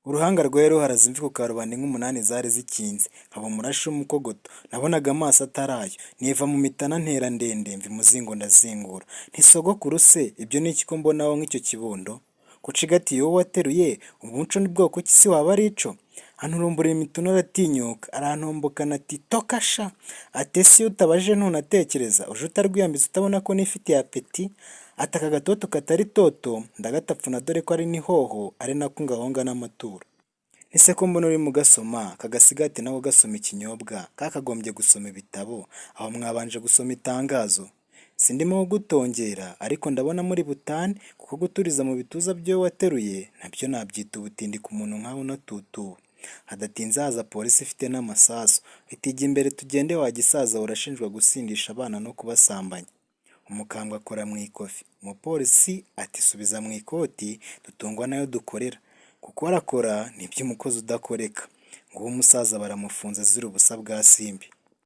Uruhanga rwari ruharaze imvi ku karubanda inka umunani zari zikinze, nkaba umurashi w'umukogoto, nabonaga amaso atari ayo, niva mu mitana ntera ndende mva imuzingo ndazingura, nti sogokuru se ibyo ni iki ko mbona wonka icyo kibondo? Ko ucigatiye uwo wateruye, umuco ni bwoko ki se waba ari ico? Anturumburira imituno aratinyuka, arantombokana ati toka sha! Ati ese iyo utabajije ntunatekereza, uje utarwiyambitse utabona ko nifitiye apeti? Ati aka gatoto katari toto ndagatapfuna dore ko ari n'ihoho ari nako ngahonga n'amaturo. Nti se ko mbona urimo ugasoma, kagasigati nako gasoma ikinyobwa, kakagombye gusoma ibitabo, aho mwabanje gusoma itangazo? Sindimo kugutongera ariko ndabona muri butane, kuko guturiza mu bituza by'uwo wateruye nabyo nabyita ubutindi ku muntu nkawe unatutuba. Hadatinze haza polisi ifite n'amasasu, iti jya imbere tugende wa gisaza we urashinjwa gusindisha abana no kubasambanya. Umukambwe akora mu ikofi, umupolisi ati subiza mu ikoti dutungwa n'ayo dukorera, gukorakora ni iby'umukozi udakoreka. Nguwo umusaza baramufunze azira ubusa bwa Simbi.